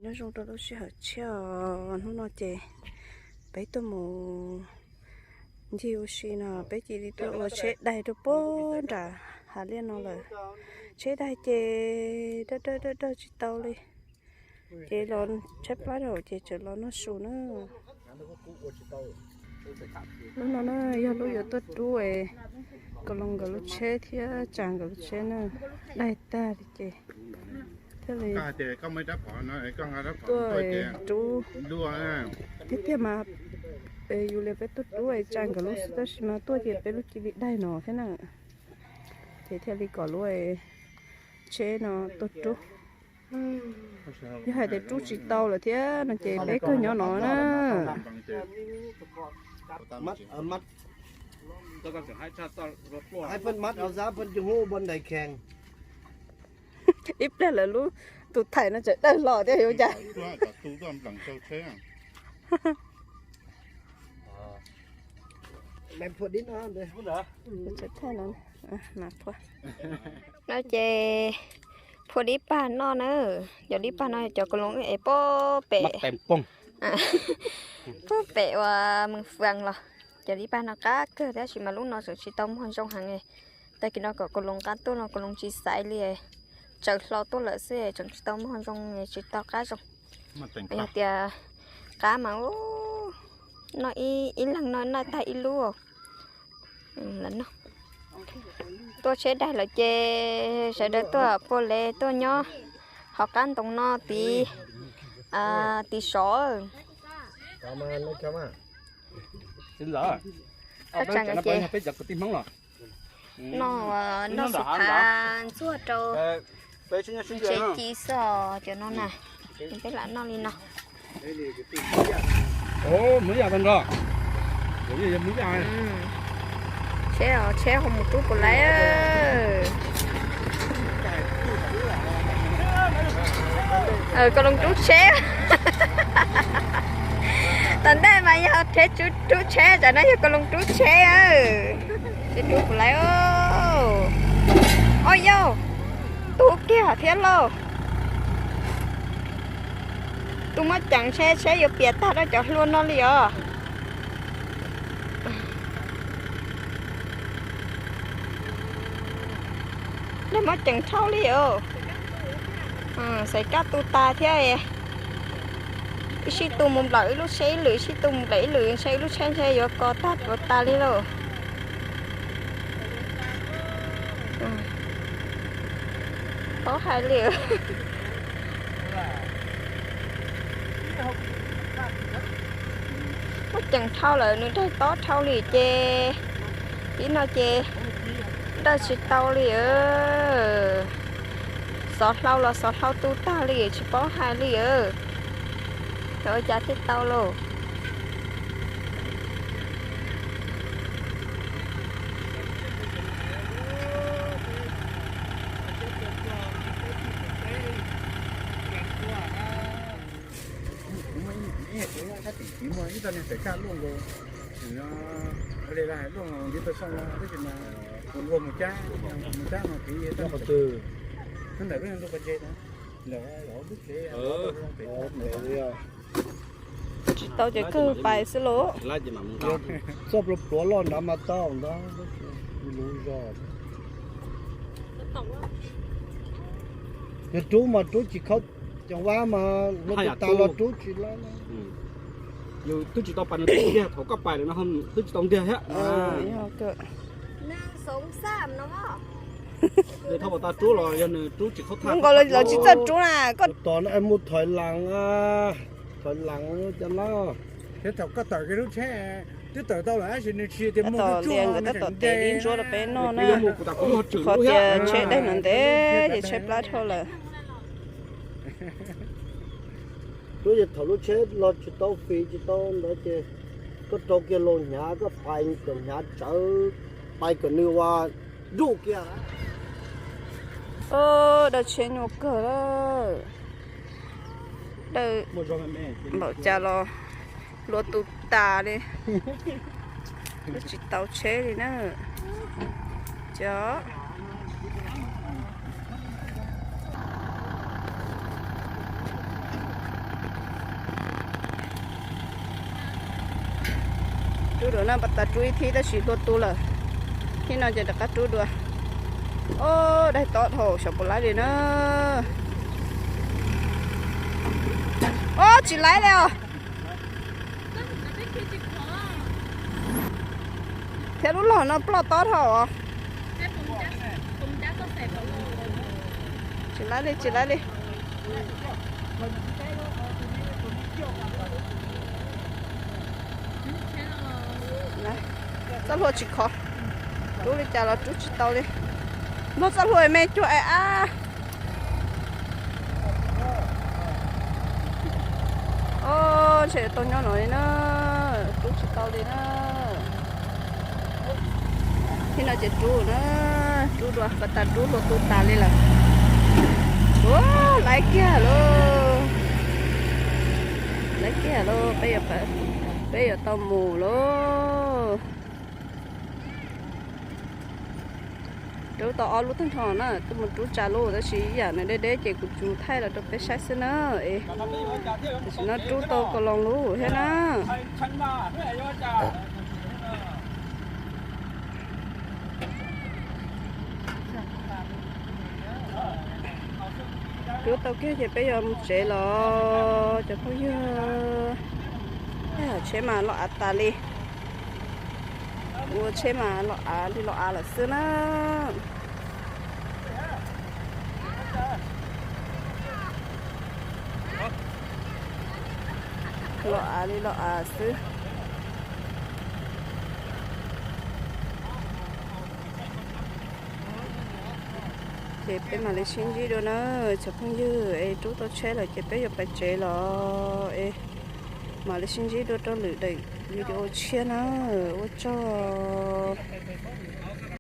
Nyob zoo rau lub sij hawm tshiab os, hnub no ces peb tuaj mus ncig ua si no, peb cia li tuaj ua tsheb daig rau puag nram hav liaj no lawm. Tsheb daig ces dawb dawb dawb dawb tsis tau li, ces los tshaib plab rau ces tseem los noj su na. Lub no na yog lub yuav tuaj rub es Koos Loos nkawd lub tsheb thiab Tsas nkawd lub tsheb na, daig tag li ces thiaj li tuaj rub. Tiag tiag mas yus li peb tuaj rub es Tsas nkawd lub xwb, tab sis mas tuaj ces peb lub cia li daig no thiab na, ces thiaj li kom lub tsheb no tuaj rub. Yog hais tias rub tsis tau lawm thiab no ces peb kawg nyob no na. Ib pliag lawv lub tus thaim no tseem dawg hlo thiab yuav cas. No ces phua dib pag noj na, cov dib pag no cov Koos Loos es puag pem, puag pem uas Mes Fas los. Cov dib pag no qab kawg tab sis mas lub no tseem tsis tau muag zoo heev. Tag kis no kom Koos Loos qab tuaj no Koos Loos tsis xaiv li, tsaws hlo tuaj lawm xwb tseem tsis tau muag zoo, tsis tau qab zoo. Yog tias qab mas noj ib leeg no noj tag ib lub. Tuaj tsheb daig lawm ces sawv daws tuaj puag le tuaj nyob hauv qab ntoo no tiv, tiv sov. Tab tseem ces noj, noj xus phav ntxuag rau tsev ci xwb os cov no na. Peb lam noj li no. Tsheb, tsheb ho mus rub puas laiv. Koos Loos rub tsheb. Tom ntej mas yog tsheb rub tsheb, tam no yog Koos Loos rub tsheb. Tsheb rub puas laiv. Oj yauj, tu kiag thiab lauj. Tu muab ceev tsheb, tsheb yuav piam tag rau cov hlua no li os. Nws muab ceev dhau li os. Xaiv kaj tu tas thiab. Ib sij tu mus nplawm ib lub tsheb ib lwm, ib sij tu mus nplawm ib lwm, ntshe ib lub tsheb ntshe yuav kos tag puas tas li lauj. Paub hais li. Muab ceev dhau lawm nws daig tob dhau li ces, ib no ces daig tsis tau li. Xov hlau los xov hlau tu tag li tsis paub hais li. Ua cas thiaj tau lauj? Ib tug niag tawm tsaj luaj nkaus, luaj nkaus tiv tau soj no tab sis mas kuv luag mus cab, mus cab no tiv qhov twg, ntawm lub niag ntug pas tsev, ntawm lub tsev. Tsis tau ces kawg pais xwb lauj. Txoj pluav pluav loj nrad mas tau ntag, luv zog. Yog rub mas rub tsis khaub, cov vab mas luag tus tas los rub tsis laib. Yus twb tsis tau pais nws twb ntiag, thaum koj pais lawm no twb tsis tau ntiag thiab. Yog thaum pom tas rub los yog nws rub tsis khaub thaj. Nkaus los tsis txawj rub na koj. Tos no mus thov lees, thov lees cov no. Thiab thaum koj tawm kiag lub tsheb, twb tawm tau lawm tab sis nws tsis tias mus tus tsuag nkawd tab tom tev dib ntsuab rau peb noj na. Qhov tias tsheb daig no ntev ces tshaib plab dhau lawm. Rub ces thaum lub tsheb los tsis tau fis tsis tau ntawd ces koj rau kiag los hnyav, koj pais kom hnyav tsawv, pais kom nws ua nruj kiag. Dawb tsheb nyuaj kawg lawm. Dawb npaum cas los luag tus tas li. Tsis tau tsheb li na. Cov Rub dua na, pas tas rub ib thib tab sis hlua tu lawm. Thib no ces rov qab rub dua. Ob, daig tob dhau, xyov puas laib li na. Ob, tsis laib li os. Thiab lub log no ploj tob dhau os. Tsis laib li, tsis laib li. Txoj hlua tsis khov, rub li cas los rub tsis tau li. Npog txoj hlua me cuag ab. Ob, ntshe tau nyob no li na, rub tsis tau li na. Thib no ces rub na, rub dua, pas tas rub hlua tu tas li lawm. Ua, laib kiag lauj, laib kiag lauj, peb yuav, peb yuav tau mus lauj. Rub tau ob lub tag nrho na, twb mus rub tsa lub tab sis ib yam nws deb deb ces kuv tsuas thaij los rau peb saib xwb na. Es tam sim no rub tau kaus loos lub thiab na. Rub tau kiag ces peb yuav mus tsev los cov phooj ywg. Tsheb mas los av tas li. Ua tsheb mas los av li los av lawm xwb na. Los av li los av xwb. Ces peb mam li sib ntsib dua na cov phooj ywg, es rub tau tsheb lawm ces peb yuav pais tsev los es mam li sib ntsib dua rau lwm daim video tshiab na. Ua tsaug.